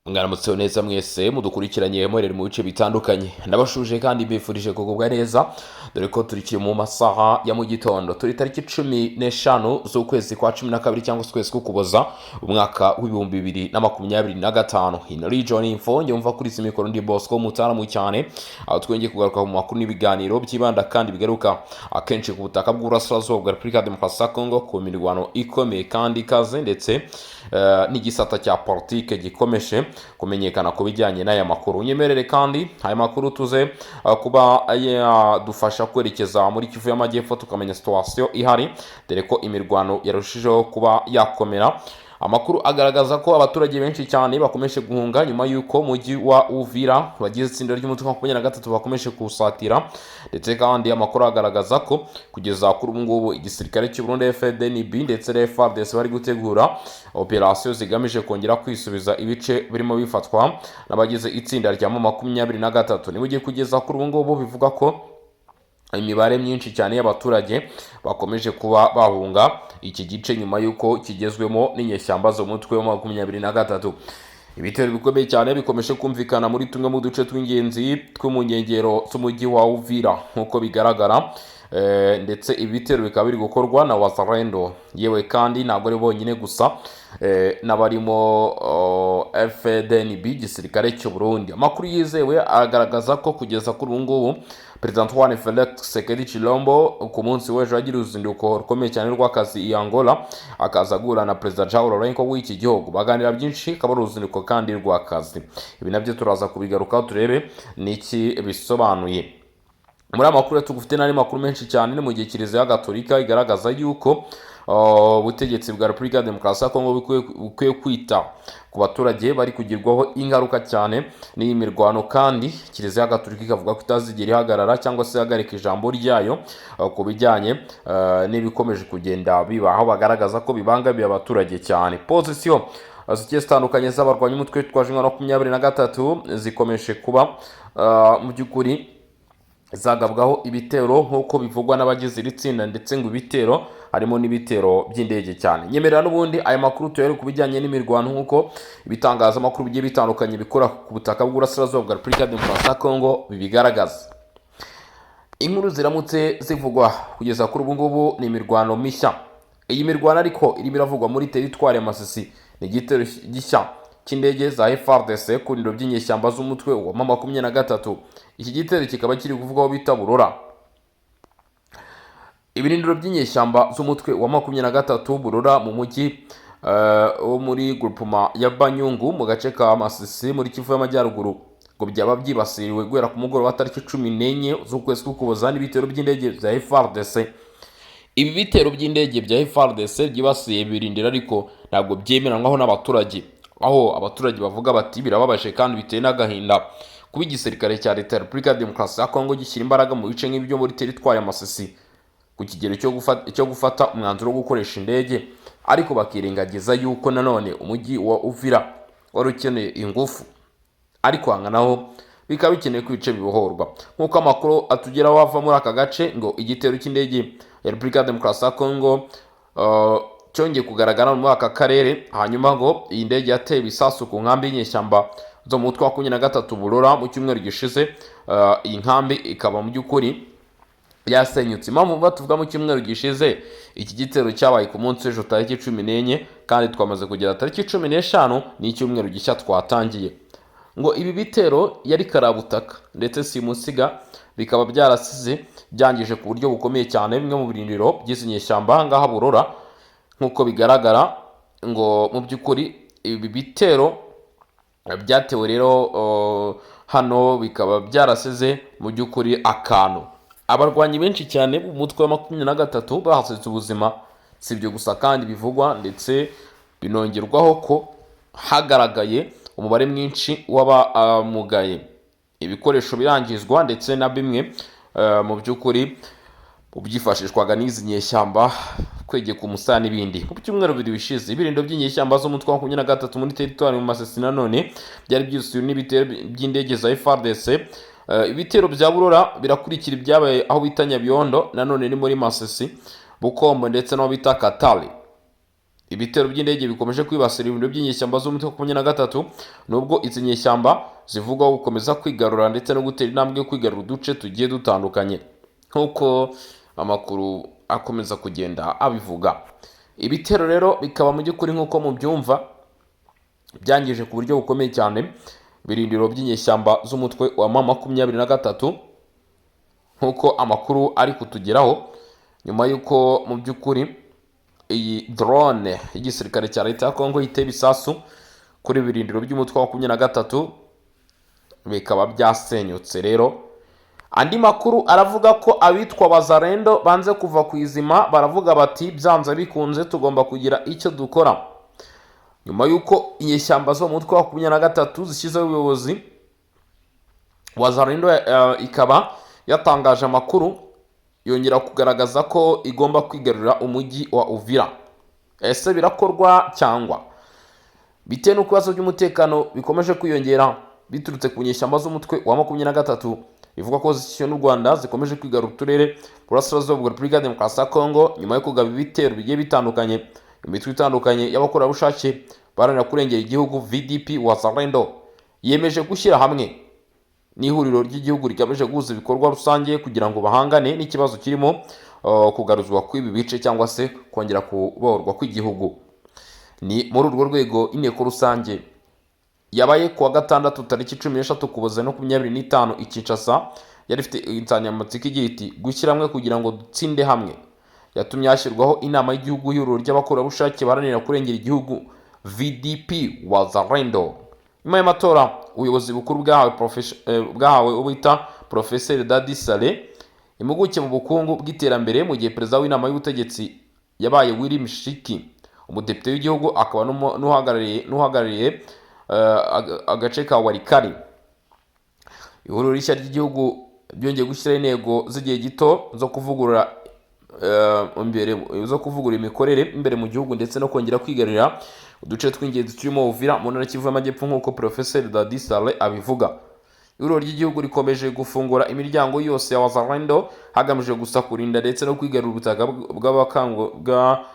Mwaramutseho neza mwese mudukurikiranye muherere mu bice bitandukanye. Ndabashuje kandi mbifurije kugubwa neza, dore ko turi mu masaha ya mu gitondo. Turi tariki 15 z'ukwezi kwa 12 cyangwa se ukwezi k'Ukuboza, umwaka wa 2025. Ino Region Info njye kuri izi mikoro ndi Bosco Mutaramu cyane, aho twongeye kugaruka mu makuru n'ibiganiro byibanda kandi bigaruka akenshi ku butaka bw'Uburasirazuba bwa Repubulika ya Demokarasi ya Kongo, ku mirwano ikomeye kandi ikaze, ndetse n'igisata cya politike gikomeje kumenyekana ku bijyanye n'aya makuru. Unyemerere kandi aya makuru tuze kuba yadufasha kwerekeza muri Kivu y'Amajyepfo, tukamenya situation ihari, dore ko imirwano yarushijeho kuba yakomera. Amakuru agaragaza ko abaturage benshi cyane bakomeje guhunga nyuma y'uko umujyi wa Uvira bagize itsinda ry'umutwe wa 23 bakomeje kuwusatira. Ndetse kandi amakuru agaragaza ko kugeza kuri ubu ngubu igisirikare cy'u Burundi, FDNB ndetse na FARDC bari gutegura operasiyo zigamije kongera kwisubiza ibice birimo bifatwa n'abagize itsinda rya 23. Ni mugihe kugeza kuri ubu ngubu bivuga ko imibare myinshi cyane y'abaturage bakomeje kuba bahunga iki gice nyuma y'uko kigezwemo n'inyeshyamba zo mutwe wa 23. Ibitero bikomeye cyane bikomeje kumvikana muri tumwe mu duce tw'ingenzi two mu nkengero z'umujyi wa Uvira nk'uko bigaragara, ndetse ibitero bikaba biri gukorwa na Wazalendo, yewe kandi ntabwo ari bonyine gusa, n'abarimo FDNB, igisirikare cy'u Burundi. Amakuru yizewe agaragaza ko kugeza kuri ubu ngubu Perezida Antoine Felix Tshisekedi Tshilombo ku munsi w'ejo yagira uruzinduko rukomeye cyane rw'akazi i Angola, akaza guhura na Perezida João Lourenço w'iki gihugu, baganira byinshi, akaba ari uruzinduko kandi rw'akazi. Ibi nabyo turaza kubigarukaho turebe n'iki bisobanuye. Muri aya makuru tugufite n'andi makuru menshi cyane. Ni mu gihe Kiliziya Gatolika igaragaza yuko ubutegetsi bwa Repubulika ya Demokarasi ya Kongo bukwiye kwita ku baturage bari kugirwaho ingaruka cyane n'iyi mirwano, kandi Kiliziya Gatolika ikavuga ko itazigera ihagarara cyangwa se ihagarika ijambo ryayo ku bijyanye n'ibikomeje kugenda biba, aho bagaragaza ko bibangamiye abaturage cyane. Position zigiye zitandukanye z'abarwanya umutwe witwaje intwaro 23 zikomeje kuba mu by'ukuri zagabwaho ibitero nk'uko bivugwa n'abagize iri tsinda, ndetse ngo ibitero harimo n'ibitero by'indege cyane. Nyemerera n'ubundi aya makuru tuyari ku bijyanye n'imirwano nk'uko ibitangazamakuru bigiye bitandukanye bikora ku butaka bw'Uburasirazuba bwa Repubulika ya Demokarasi ya Kongo bibigaragaza. Inkuru ziramutse zivugwa kugeza kuri ubu ngubu ni imirwano mishya. Iyi mirwano ariko irimo iravugwa muri teritwari ya Masisi ni igitero gishya cy'indege za FARDC ku birindiro by'inyeshyamba z'umutwe wa 23. Iki gitero kikaba kiri kuvugwaho bita Burora. Ibirindiro by'inyeshyamba z'umutwe wa 23 Burora, mu mujyi wo muri groupement ya Banyungu, mu gace ka Masisi muri Kivu y'Amajyaruguru, ngo byaba byibasiriwe guhera ku mugoroba tariki 14 z'ukwezi k'Ukuboza n'ibitero by'indege bya FARDC. Ibi bitero by'indege bya FARDC byibasiye ibirindiro ariko ntabwo byemeranwaho n'abaturage, aho abaturage bavuga bati birababaje kandi biteye n'agahinda kuba igisirikare cya Leta ya Repubulika ya Demokarasi ya Kongo gishyira imbaraga mu bice nk'ibyo muri teritwari ya Masisi ku kigero cyo gufata umwanzuro wo gukoresha indege, ariko bakirengagiza yuko nanone umujyi wa Uvira wari ukeneye ingufu, ariko aha naho bikaba bikeneye ko ibice bibohorwa. Nk'uko amakuru atugeraho ava muri aka gace, ngo igitero cy'indege ya Repubulika ya Demokarasi ya Kongo cyongeye kugaragara muri aka karere. Hanyuma ngo iyi ndege yateye ibisasu ku nkambi y'inyeshyamba zo mu mutwe wa 23 Burora mu cyumweru gishize. Iyi nkambi ikaba mu by'ukuri yasenyutse. Impamvu mvuga tuvuga mu cyumweru gishize, iki gitero cyabaye ku munsi w'ejo tariki 14, kandi twamaze kugera tariki 15, ni icyumweru gishya twatangiye. Ngo ibi bitero yari karabutaka ndetse simusiga, bikaba byarasize byangije ku buryo bukomeye cyane bimwe mu birindiro by'izi nyeshyamba aha ngaha Burora. Nk'uko bigaragara, ngo mu by'ukuri ibi bitero byatewe rero hano bikaba byarasize mu by'ukuri akantu, abarwanyi benshi cyane b'umutwe wa 23 bahasize ubuzima. Si ibyo gusa kandi bivugwa, ndetse binongerwaho ko hagaragaye umubare mwinshi w'abamugaye, ibikoresho birangizwa, ndetse na bimwe mu by'ukuri mu byifashishwaga n'izi nyeshyamba, kwegeka umusaya n'ibindi. Mu byumweru 2 bishize, ibirindo by'inyeshyamba z'umutwe wa 23 muri teritwari mu Masisi nanone byari byisuwe n'ibitero by'indege za FARDC. Ibitero bya Burora birakurikira ibyabaye aho bita Nyabiondo, nanone ni muri Masisi, Bukombo, ndetse n'aho bita Katale. Ibitero by'indege bikomeje kwibasira ibirindiro by'inyeshyamba z'umutwe wa 23, nubwo izi nyeshyamba zivugwaho gukomeza kwigarura ndetse no gutera intambwe yo kwigarura uduce tugiye dutandukanye, nk'uko amakuru akomeza kugenda abivuga. Ibitero rero bikaba mu by'ukuri, nk'uko mubyumva, byangije ku buryo bukomeye cyane ibirindiro by'inyeshyamba z'umutwe wa M23, nk'uko amakuru ari kutugeraho, nyuma y'uko mu by'ukuri iyi drone y'igisirikare cya leta ya Kongo iteye ibisasu kuri birindiro by'umutwe wa 23, bikaba byasenyutse. Rero andi makuru aravuga ko abitwa Wazalendo banze kuva ku izima, baravuga bati: "Byanze bikunze tugomba kugira icyo dukora." Nyuma y'uko inyeshyamba zo mu mutwe wa 23 zishyizeho ubuyobozi, Wazalendo ikaba yatangaje amakuru, yongera kugaragaza ko igomba kwigarurira umujyi wa Uvira. Ese birakorwa cyangwa? Bitewe n'uko ibibazo by'umutekano bikomeje kwiyongera biturutse ku nyeshyamba z'umutwe wa 23 bivuga ko zishyigikiwe n'u Rwanda, zikomeje kwigarura uturere burasirazuba bwa Repubulika ya Demokarasi ya Kongo nyuma yo kugaba ibitero bigiye bitandukanye, imitwe itandukanye y'abakorerabushake baharanira kurengera igihugu, VDP Wazalendo, yemeje gushyira hamwe n'ihuriro ry'igihugu rigamije guhuza ibikorwa rusange kugira ngo bahangane n'ikibazo kirimo kugaruzwa kw'ibi bice cyangwa se kongera kubohorwa kw'igihugu. Ni muri urwo rwego inteko rusange yabaye kuwa gatandatu tariki 13 Ukuboza 2025 i Kinshasa, yari ifite insanganyamatsiko igira iti: "Gushyira hamwe kugira ngo dutsinde hamwe", yatumye hashyirwaho inama y'igihugu y'ihuriro ry'abakorerabushake baharanira kurengera igihugu, VDP Wazalendo. Nyuma y'amatora, ubuyobozi bukuru bwahawe uwita Profeseri Dadi Sale, impuguke mu bukungu bw'iterambere, mu gihe perezida w'inama y'ubutegetsi yabaye Willy Mishiki, umudepite w'igihugu akaba n'uhagarariye agace ka Walikale. Ihuriro rishya ry'igihugu ryongeye gushyiraho intego z'igihe gito zo kuvugurura imbere, zo kuvugurura imikorere imbere mu gihugu ndetse no kongera kwigarurira uduce tw'ingenzi turimo Uvira mu ntara Kivu y'Amajyepfo, nk'uko Professeur Dadi Sale abivuga. Ihuriro ry'igihugu rikomeje gufungura imiryango yose ya Wazalendo hagamijwe gusa kurinda ndetse no kwigarurira ubutaka bw'abakango bwa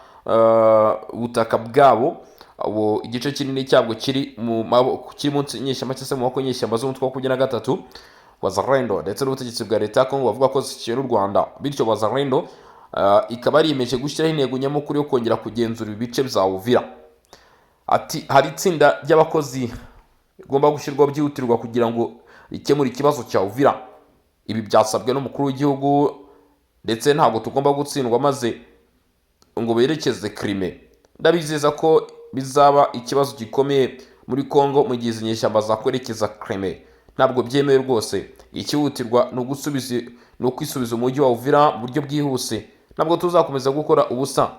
ubutaka bwabo, ubu igice kinini cyabwo kiri mu maboko, kiri munsi y'inyeshyamba cyangwa se mu maboko y'inyeshyamba z'umutwe wa 23 Wazalendo ndetse n'ubutegetsi bwa leta ya Kongo bavuga ko zishyigikiwe n'u Rwanda. Bityo Wazalendo ikaba yariyemeje gushyiraho intego nyamukuru yo kongera kugenzura ibi bice bya Uvira. Ati: "Hari itsinda ry'abakozi rigomba gushyirwaho byihutirwa kugira ngo rikemure ikibazo cya Uvira. Ibi byasabwe n'umukuru w'igihugu, ndetse ntabwo tugomba gutsindwa maze ngo berekeze Crimée. Ndabizeza ko bizaba ikibazo gikomeye muri Congo mu gihe izi nyeshyamba zakwerekeza Crimée. Ntabwo byemewe rwose. Ikihutirwa ni ugusubiza, ni ukwisubiza umujyi wa Uvira mu buryo bwihuse. Ntabwo tuzakomeza gukora ubusa.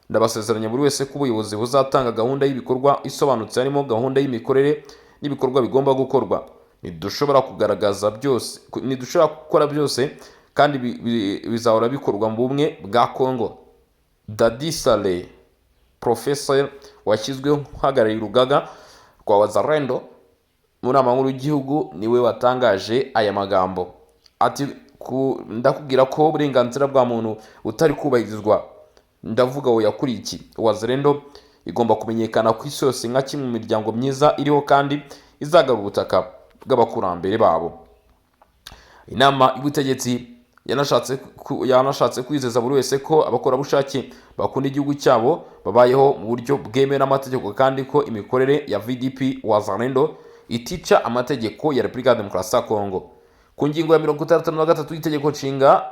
Ndabasezeranya buri wese ko ubuyobozi buzatanga gahunda y'ibikorwa isobanutse, harimo gahunda y'imikorere n'ibikorwa bigomba gukorwa. Ntidushobora kugaragaza byose, ntidushobora gukora byose, kandi bizahora bikorwa mu bumwe bwa Congo." Dadi Sale, professor washyizweho uhagarariye urugaga rwa Wazalendo mu nama nkuru y'igihugu, niwe watangaje aya magambo. Ati: "Ndakubwira ko uburenganzira bwa muntu butari kubahirizwa. Ndavuga oya kuri iki. Wazalendo igomba kumenyekana ku isi yose nka kimwe mu miryango myiza iriho kandi izagarura ubutaka bw'abakurambere babo." Inama y'ubutegetsi yanashatse kwizeza buri wese ko abakorerabushake bakunda igihugu cyabo babayeho mu buryo bwemewe n'amategeko, kandi ko imikorere ya VDP Wazalendo itica amategeko ya Repubulika ya Demokarasi ya Kongo. Ku ngingo ya 63 y'itegeko nshinga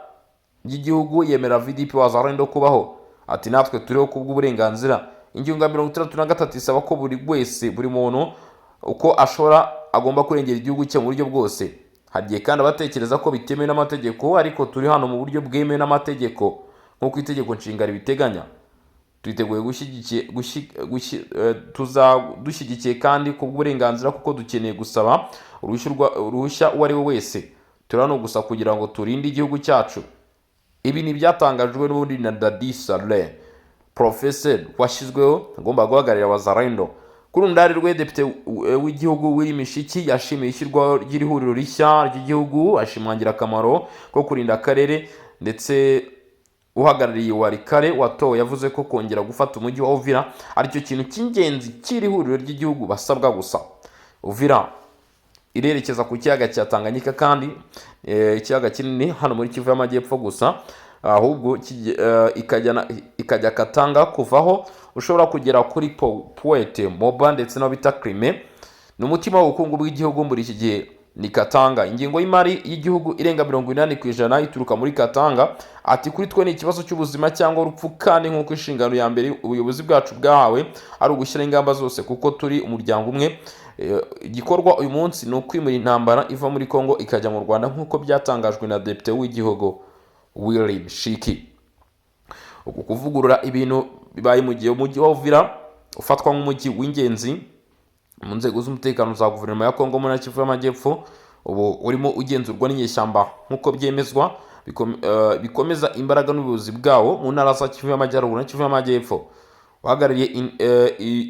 ry'igihugu yemera VDP Wazalendo kubaho. Ati: "Natwe turiho kubw'uburenganzira. Ingingo ya 63 isaba ko buri wese, buri muntu uko ashobora, agomba kurengera igihugu cye mu buryo bwose. Hari igihe kandi abatekereza ko bitemewe n'amategeko, ariko turi hano mu buryo bwemewe n'amategeko nk'uko itegeko nshinga ribiteganya. Twiteguye tuza dushyigikiye kandi kubw'uburenganzira, kuko dukeneye gusaba uruhushya uwo ari we wese. Turi hano gusa kugira ngo turinde igihugu cyacu." Ibi ni ibyatangajwe n'ubundi na Dadi Saleh, professeur washyizweho agomba guhagararira Wazalendo. Ku rundi rwe, depite w'igihugu Willy Mishiki yashimiye ishyirwaho ry'iri huriro rishya ry'igihugu, ashimangira akamaro ko kurinda akarere ndetse Uhagarariye Walikale watowe yavuze ko kongera gufata umujyi wa Uvira aricyo kintu cy'ingenzi cy'iri huriro ry'igihugu basabwa gusa. Uvira irerekeza ku kiyaga cya Tanganyika, kandi ikiyaga kinini hano muri Kivu y'Amajyepfo gusa, ahubwo ikajya Katanga, kuvaho ushobora kugera kuri Puete Moba ndetse n'aho bita Crimea. Ni umutima w'ubukungu bw'igihugu muri iki gihe ni Katanga. Ingengo y'imari y'igihugu irenga 80% ituruka muri Katanga. Ati: "Kuri twe ni ikibazo cy'ubuzima cyangwa urupfu, kandi nk'uko inshingano ya mbere ubuyobozi bwacu bwahawe ari ugushyira ingamba zose kuko turi umuryango umwe. Igikorwa uyu munsi ni ukwimura intambara iva muri Congo ikajya mu Rwanda," nk'uko byatangajwe na depite w'igihugu Willy Mishiki. Uku kuvugurura ibintu bibaye mu gihe umujyi wa Uvira ufatwa nk'umujyi w'ingenzi mu nzego z'umutekano za guverinoma ya Congo muri Kivu y'Amajyepfo, ubu urimo ugenzurwa n'inyeshyamba nk'uko byemezwa, bikomeza imbaraga n'ubuyobozi bwawo mu ntara za Kivu y'Amajyaruguru na Kivu y'Amajyepfo. Uhagarariye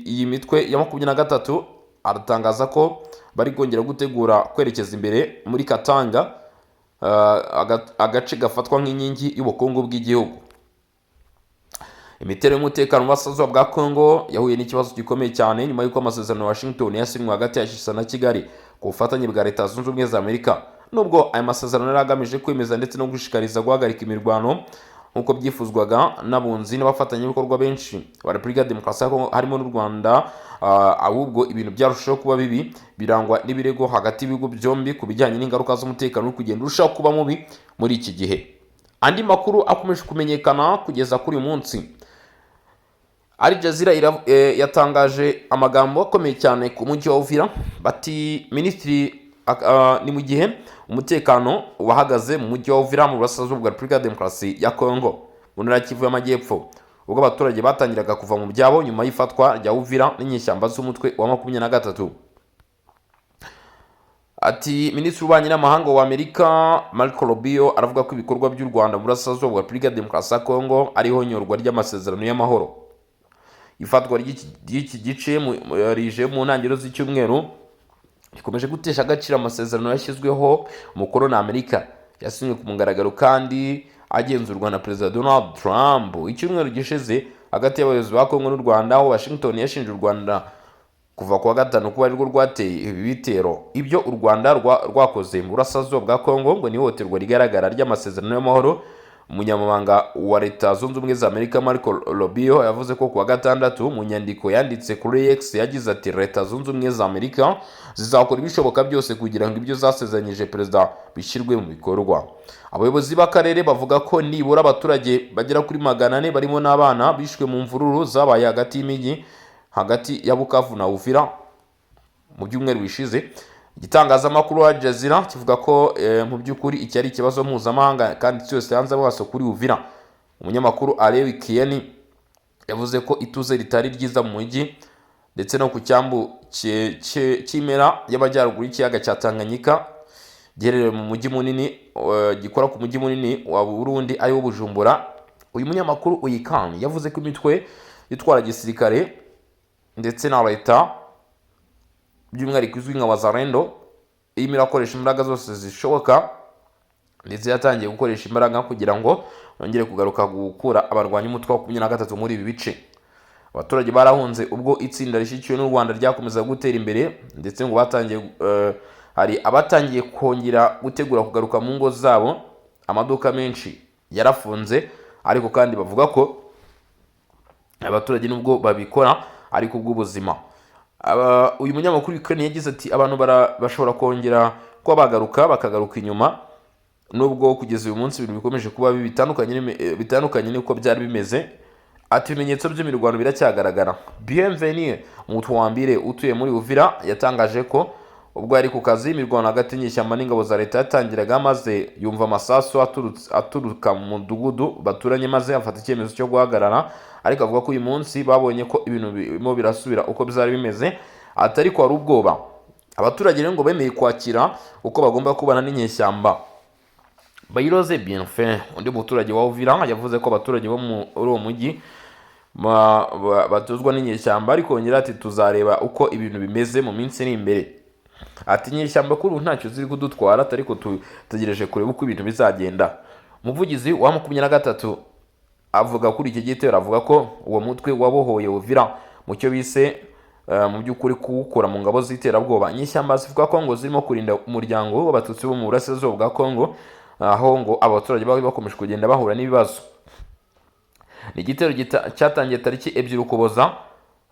iyi mitwe ya 23 aratangaza ko bari kongera gutegura kwerekeza imbere muri Katanga, agace gafatwa nk'inkingi y'ubukungu bw'igihugu. Imiterere y'umutekano mu burasirazuba bwa Congo yahuye n'ikibazo gikomeye cyane nyuma y'uko amasezerano ya Washington yasinywe hagati ya Kinshasa na Kigali ku bufatanye bwa Leta Zunze Ubumwe za Amerika. Nubwo aya masezerano yari agamije kwemeza ndetse no gushishikariza guhagarika imirwano nk'uko byifuzwaga n'abunzi n'abafatanyabikorwa benshi ba Repubulika ya Demokarasi ya Kongo harimo n'u Rwanda, ahubwo ibintu byarushaho kuba bibi, birangwa n'ibirego hagati y'ibihugu byombi ku bijyanye n'ingaruka z'umutekano uri kugenda urushaho kuba mubi muri iki gihe. Andi makuru akomeje kumenyekana kugeza kuri uyu munsi, Al Jazeera yatangaje amagambo akomeye cyane ku mujyi wa Uvira. Bati minisitiri, ni mu gihe umutekano wahagaze mu mujyi wa Uvira mu burasirazuba bwa Repubulika ya Demokarasi ya Kongo mu ntara ya Kivu y'Amajyepfo, ubwo abaturage batangiraga kuva mu byabo nyuma y'ifatwa rya Uvira n'inyeshyamba z'umutwe wa 23. Ati: "Minisitiri w'ububanyi n'amahanga wa Amerika Marco Rubio aravuga ko ibikorwa by'u Rwanda mu burasirazuba bwa Repubulika ya Demokarasi ya Kongo ari ihonyorwa ry'amasezerano y'amahoro." Ifatwa ry'iki gice rije mu ntangiriro z'icyumweru rikomeje gutesha agaciro amasezerano yashyizweho umukono na Amerika, yasinywe ku mugaragaro kandi agenzurwa na Perezida Donald Trump icyumweru gishize hagati y'abayobozi ba Kongo n'u Rwanda, aho Washington yashinje u Rwanda kuva ku wa gatanu kuba arirwo rwateye ibi bitero. Ibyo u Rwanda rwakoze mu burasirazuba bwa Kongo ngo ni ihohoterwa rigaragara ry'amasezerano y'amahoro. Umunyamabanga wa Leta Zunze Ubumwe za Amerika Marco Rubio yavuze ko ku wa gatandatu mu nyandiko yanditse kuri X, yagize ati: "Leta Zunze Ubumwe za Amerika zizakora ibishoboka byose kugira ngo ibyo zasezeranyije perezida bishyirwe mu bikorwa." Abayobozi b'akarere bavuga ko nibura abaturage bagera kuri 400 barimo n'abana bishwe mu mvururu zabaye hagati y'imijyi hagati ya Bukavu na Uvira mu byumweru bishize. Igitangazamakuru Al Jazeera kivuga ko mu by'ukuri iki ari ikibazo mpuzamahanga kandi isi yose yanze amaso kuri Uvira. Umunyamakuru Alewi Kieni yavuze ko ituze ritari ryiza mu mujyi ndetse no ku cyambu cy'impera y'amajyaruguru y'ikiyaga cya Tanganyika giherereye mu mujyi munini, gikora ku mujyi munini wa Burundi ariwo Bujumbura. Uyu munyamakuru Uyikan yavuze ko imitwe itwara gisirikare ndetse na leta, by'umwihariko izwi nka Wazalendo, irimo irakoresha imbaraga zose zishoboka, ndetse yatangiye gukoresha imbaraga kugira ngo yongere kugaruka gukura abarwanya umutwe wa 23 muri ibi bice. Abaturage barahunze ubwo itsinda rishyigikiwe n'u Rwanda ryakomeza gutera imbere, ndetse ngo batangiye, hari abatangiye kongera gutegura kugaruka mu ngo zabo. Amaduka menshi yarafunze, ariko kandi bavuga ko abaturage nubwo babikora ariko ubw'ubuzima. Uyu munyamakuru Ukraine yagize ati: "Abantu bashobora kongera kuba bagaruka, bakagaruka inyuma, nubwo kugeza uyu munsi ibintu bikomeje kuba bibi bitandukanye n'uko byari bimeze." Ati: "Ibimenyetso by'imirwano biracyagaragara." Bienvenue Mutwambire utuye muri Uvira yatangaje ko ubwo yari ku kazi imirwano hagati y'inyeshyamba n'ingabo za leta yatangiraga, maze yumva amasasu aturuka mu mudugudu baturanye, maze afata icyemezo cyo guhagarara, ariko avuga ko uyu munsi babonye ko ibintu birimo birasubira uko byari bimeze, ati: "Ariko hari ubwoba." Abaturage rero ngo bemeye kwakira uko bagomba kubana n'inyeshyamba. Bayiroze Bienfait, undi muturage wa Uvira, yavuze ko abaturage bo muri uwo mujyi batuzwa n'inyeshyamba, ariko yongera ati: "Tuzareba uko ibintu bimeze mu minsi iri imbere." Ati: "Inyeshyamba kuri ubu ntacyo ziri kudutwara, ariko dutegereje kureba uko ibintu bizagenda." Umuvugizi wa 23 Avuga kuri iki gitero, avuga ko uwo mutwe wabohoye Uvira mu cyo bise mu by'ukuri kuwukura mu ngabo z'iterabwoba. Inyeshyamba zivuga ko ngo zirimo kurinda umuryango w'Abatutsi bo mu burasirazuba bwa Kongo, aho ngo abaturage bari bakomeje kugenda bahura n'ibibazo. Ni igitero cyatangiye tariki 2 Ukuboza,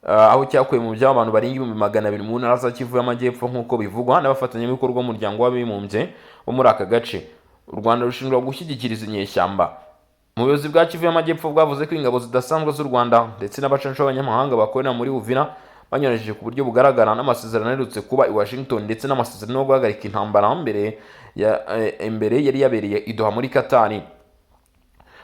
aho cyakuye mu byabo abantu barenga 200,000 mu ntara za Kivu y'Amajyepfo, nk'uko bivugwa n'abafatanyabikorwa b'umuryango w'Abibumbye bo muri aka gace. U Rwanda rushinjwa gushyigikira izi nyeshyamba. Ubuyobozi bwa Kivu y'Amajyepfo bwavuze ko ingabo zidasanzwe z'u Rwanda ndetse n'abacanshuro b'abanyamahanga bakorera muri Uvira banyuranyije ku buryo bugaragara n'amasezerano aherutse kuba i Washington, ndetse n'amasezerano yo guhagarika intambara imbere yari yabereye i Doha muri Katari.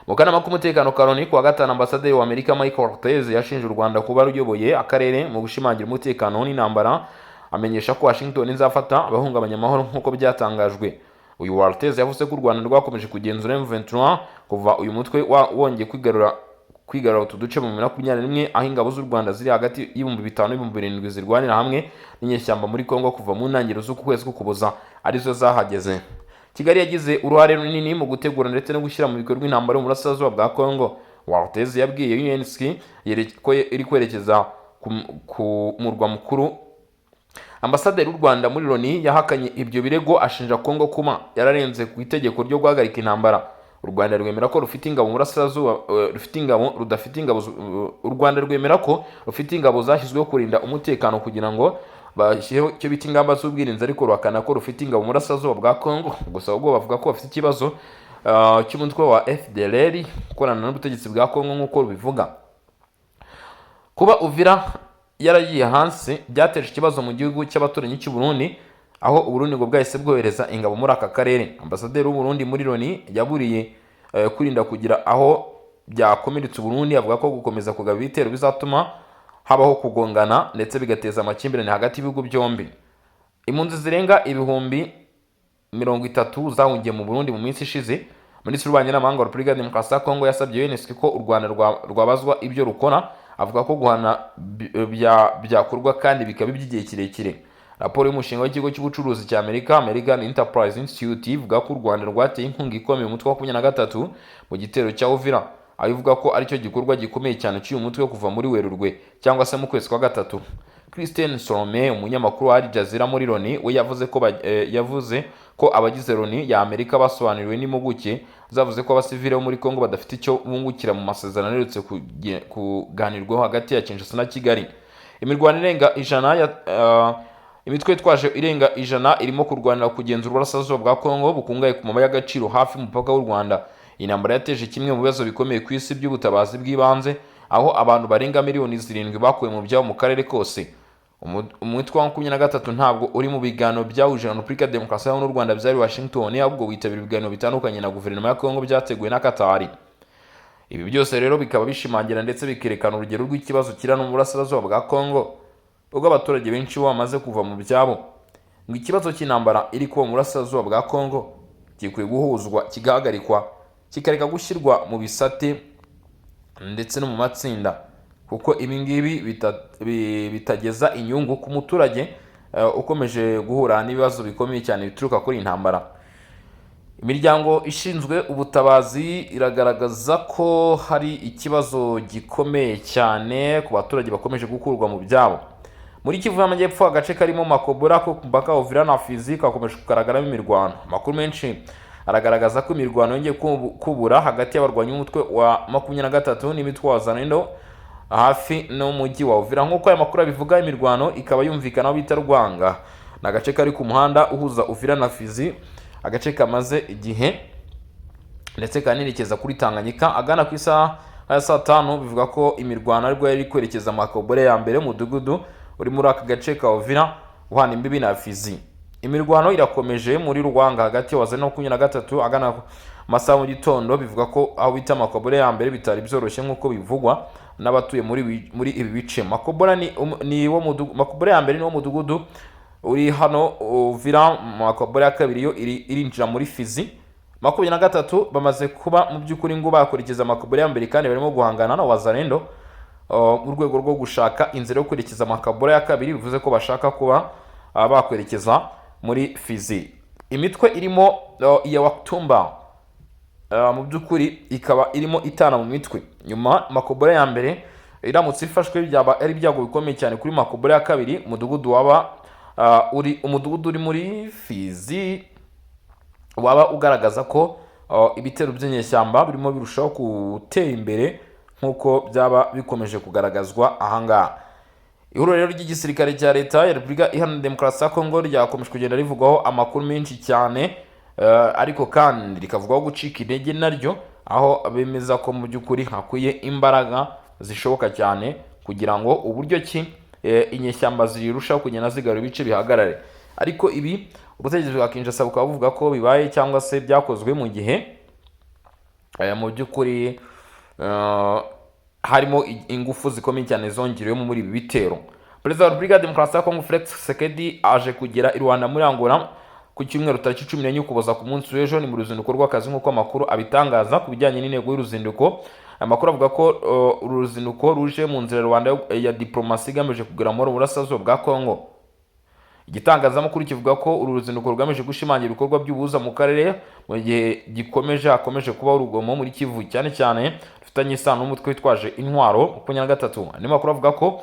Mu kanama k'umutekano ka Loni kuwa gatanu, ambasaderi wa Amerika Michael Ortez yashinje u Rwanda kuba ruyoboye akarere mu gushimangira umutekano n'intambara, amenyesha ko Washington izafata abahungabanya amahoro nk'uko byatangajwe. Uyu Ortez yavuze ko u Rwanda rwakomeje kugenzura M23 kuva uyu mutwe wongeye kwigarura utu duce mu 2021, aho ingabo z'u Rwanda ziri hagati y'5,000 n'7,000 zirwanira hamwe n'inyeshyamba muri Kongo kuva mu ntangiriro z'uku kwezi k'Ukuboza arizo zahageze. Kigali yagize uruhare runini mu gutegura ndetse no gushyira mu bikorwa intambara yo mu burasirazuba bwa Kongo. Waltez yabwiye UNSC ko iri kwerekeza ku murwa mukuru. Ambasaderi w'u Rwanda muri Loni yahakanye ibyo birego, ashinja Kongo kuba yararenze ku itegeko ryo guhagarika intambara. U Rwanda rwemera ko rufite ingabo mu burasirazuba, rufite ingabo rudafite ingabo u Rwanda rwemera ko rufite ingabo zashyizweho kurinda umutekano kugira ngo bashyireho icyo bita ingamba z'ubwirinzi, ariko ruhakana ko rufite ingabo mu burasirazuba bwa Kongo. Gusa ubwo bavuga ko bafite ikibazo cy'umutwe wa FDLR ukorana n'ubutegetsi bwa Kongo nk'uko rubivuga. Kuba Uvira yaragiye hasi byateje ikibazo mu gihugu cy'abaturanyi cy'u Burundi, aho Uburundi ngo bwahise bwohereza ingabo muri aka karere. Ambasaderi w'u Burundi muri Loni yaburiye kwirinda kugira aho byakomeretsa Uburundi, avuga ko gukomeza kugaba ibitero bizatuma habaho kugongana ndetse bigateza amakimbirane hagati y'ibihugu byombi. Impunzi zirenga 30,000 zahungiye mu Burundi mu minsi ishize. Minisitiri w'Ububanyi n'Amahanga wa Repubulika ya Demokarasi ya Kongo yasabye UNESCO ko u Rwanda rwabazwa ibyo rukora, avuga ko guhana byakorwa kandi bikaba iby'igihe kirekire. Raporo y'umushinga w'ikigo cy'ubucuruzi cya Amerika, American Enterprise Institute, ivuga ko u Rwanda rwateye inkunga ikomeye umutwe wa 23 mu gitero cya Uvira, aho ivuga ko aricyo gikorwa gikomeye cyane cy'uyu mutwe kuva muri Werurwe cyangwa se mu kwezi kwa gatatu. Christine Solome, umunyamakuru wa Al Jazeera muri Loni, we yavuze ko abagize Loni ya Amerika basobanuriwe n'impuguke zavuze ko abasivile bo muri Congo badafite icyo bungukira mu masezerano aherutse kuganirwaho hagati ya Kinshasa na Kigali. Imirwano irenga 100 ya imitwe yitwaje irenga 100 irimo kurwanira kugenzura uburasirazuba bwa Congo bukungahaye ku mabuye y'agaciro hafi y'umupaka w'u Rwanda. Iyi ntambara yateje kimwe mu bibazo bikomeye ku isi by'ubutabazi bw'ibanze, aho abantu barenga miliyoni 7 bakuwe mu byabo mu karere kose. Umutwe wa 23 ntabwo uri mu biganiro byahuje na Repubulika ya Demokarasi ya Kongo n'u Rwanda byari Washington, ahubwo witabira ibiganiro bitandukanye na guverinoma ya Kongo byateguwe na Katari. Ibi byose rero bikaba bishimangira ndetse bikerekana urugero rw'ikibazo kiri hano mu burasirazuba bwa Kongo, ubwo abaturage benshi bo bamaze kuva mu byabo. Ngo ikibazo cy'intambara iri kuba mu burasirazuba bwa Kongo gikwiye guhuzwa, kigahagarikwa, kikareka gushyirwa mu bisate ndetse no mu matsinda, kuko ibi ngibi bitageza inyungu ku muturage ukomeje guhura n'ibibazo bikomeye cyane bituruka kuri iyi ntambara. Imiryango ishinzwe ubutabazi iragaragaza ko hari ikibazo gikomeye cyane ku baturage bakomeje gukurwa mu byabo. Muri Kivu y'Amajyepfo, agace karimo Makobora ko ku mupaka wa Uvira na Fizi kakomeje kugaragaramo imirwano. Amakuru menshi aragaragaza ko imirwano yongeye kubura hagati y'abarwanyi b'umutwe wa 23 n'imitwe wa Wazalendo hafi n'umujyi wa Uvira. Nk'uko aya makuru abivuga, imirwano ikaba yumvikana aho bita Rwanga, ni agace kari ku muhanda uhuza Uvira na Fizi, agace kamaze igihe ndetse kanerekeza kuri Tanganyika. Agana ku isaha ya saa 5, bivuga ko imirwano aribwo yari kwerekeza Makobore ya mbere, umudugudu uri muri aka gace ka Uvira uhana imbibi na Fizi. Imirwano irakomeje muri Rwanga hagati ya Wazalendo 23 agana masaha mu gitondo. Bivuga ko aho bita Makobore ya mbere bitari byoroshye, nk'uko bivugwa n'abatuye muri ibi bice. Makobora ni wo mudugudu, Makobore ya mbere ni wo mudugudu uri hano Uvira. Makobore ya kabiri yo irinjira muri Fizi. 23 bamaze kuba mu by'ukuri ngo bakurikiza Makobore ya mbere, kandi barimo guhangana na Wazalendo mu rwego rwo gushaka inzira yo kwerekeza Makobore ya kabiri, bivuze ko bashaka kuba bakwerekeza muri Fizi. Imitwe irimo iya Wakutumba mu by'ukuri ikaba irimo itana mu mitwe. Nyuma Makobola ya mbere iramutse ifashwe, byaba ari ibyago bikomeye cyane kuri Makobola ya kabiri, umudugudu waba uri umudugudu uri muri Fizi waba ugaragaza ko ibitero by'inyeshyamba birimo birushaho gutera imbere, nk'uko byaba bikomeje kugaragazwa ahangaha. Ihuriro rero ry'igisirikare cya Leta ya Repubulika Iharanira Demokarasi ya Kongo ryakomeje kugenda rivugwaho amakuru menshi cyane, ariko kandi rikavugwaho gucika intege naryo, aho bemeza ko mu by'ukuri hakwiye imbaraga zishoboka cyane kugira ngo uburyo ki inyeshyamba zirushaho kugenda zigarura ibice bihagarare. Ariko ibi ubutegetsi bwa Kinshasa bukaba buvuga ko bibaye cyangwa se byakozwe mu gihe mu by'ukuri harimo ingufu zikomeye cyane zongerewemo muri ibi bitero. Perezida wa Repubulika ya Demokarasi ya Kongo, Felix Tshisekedi, aje kugera i Luanda muri Angola ku cyumweru tariki 14 Ukuboza, ku munsi w'ejo. Ni mu ruzinduko rw'akazi, nk'uko amakuru abitangaza. Ku bijyanye n'intego y'uruzinduko, amakuru avuga ko uru ruzinduko ruje mu nzira Luanda ya diplomasi igamije kugera amahoro mu burasirazuba bwa Kongo. Igitangazamakuru kivuga ko uru ruzinduko rugamije gushimangira ibikorwa by'ubuhuza mu karere, mu gihe hakomeje kubaho urugomo muri Kivu, cyane cyane rufitanye isano n'umutwe witwaje intwaro 23. Andi makuru avuga ko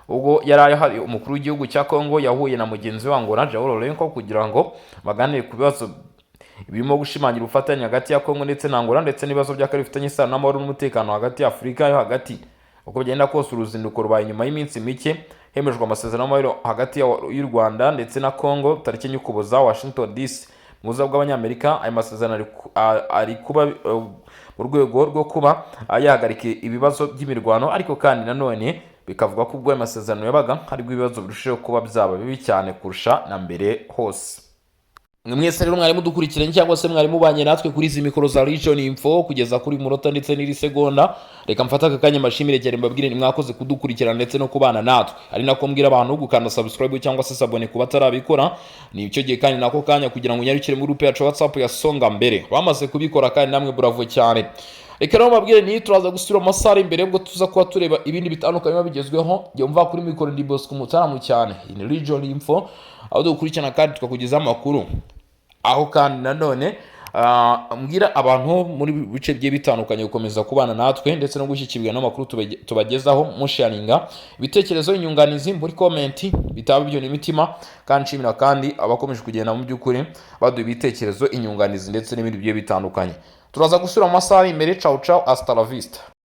ubwo yari ahari, umukuru w'igihugu cya Kongo yahuye na mugenzi we wa Angola, João Lourenço, kugira ngo baganire ku bibazo birimo gushimangira ubufatanye hagati ya Kongo ndetse na Angola, ndetse n'ibibazo by'akarere bifitanye isano n'amahoro n'umutekano hagati ya Afurika yo hagati. Uko bigenda kose, uruzinduko rubaye nyuma y'iminsi mike hemejwe amasezerano y'amahoro hagati y'u Rwanda ndetse na Kongo tariki 4 Ukuboza, Washington DC, mu buza bw'Abanyamerika. Aya masezerano ari kuba mu rwego rwo kuba yahagarika ibibazo by'imirwano, ariko kandi nanone bikavuga ko ubwo ayo masezerano yabaga, haribwo ibibazo birushijeho kuba byaba bibi cyane kurusha na mbere hose. Mwe mwese rero mwari mudukurikiranye cyangwa se mwari mubanye natwe kuri izi mikoro za Region Info kugeza kuri munota ndetse n'iri segonda, reka mfate aka kanya mbashimire cyane, mbabwire ni mwakoze kudukurikirana ndetse no kubana natwe, ari nako mbwira abantu gukanda subscribe cyangwa se s'abonner ku batarabikora. Ni icyo gihe kandi nako kanya kugira ngo unyarukire muri groupe yacu ya WhatsApp ya Songa Mbere. Bamaze kubikora kandi namwe bravo cyane. Reka rero mbabwire ni turaza gusubira mu masaha ari imbere, ubwo tuza kuba tureba ibindi bitandukanye biba bigezweho. Njye mva kuri mikoro ndi Bosco Mutaramu cyane. Iyi ni Region Info, aho dukurikirana kandi tukakugezaho amakuru, aho kandi nanone mbwira abantu muri bice bigiye bitandukanye gukomeza kubana natwe ndetse no gushyikirwa n'amakuru tubagezaho, musharinga ibitekerezo, inyunganizi muri comment, bitaba ibyo n'imitima. Kandi nshimira kandi abakomeje kugenda mu by'ukuri baduha ibitekerezo, inyunganizi ndetse n'ibindi bigiye bitandukanye. Turaza gusubira mu masaha ari imbere. Ciao ciao, hasta la vista.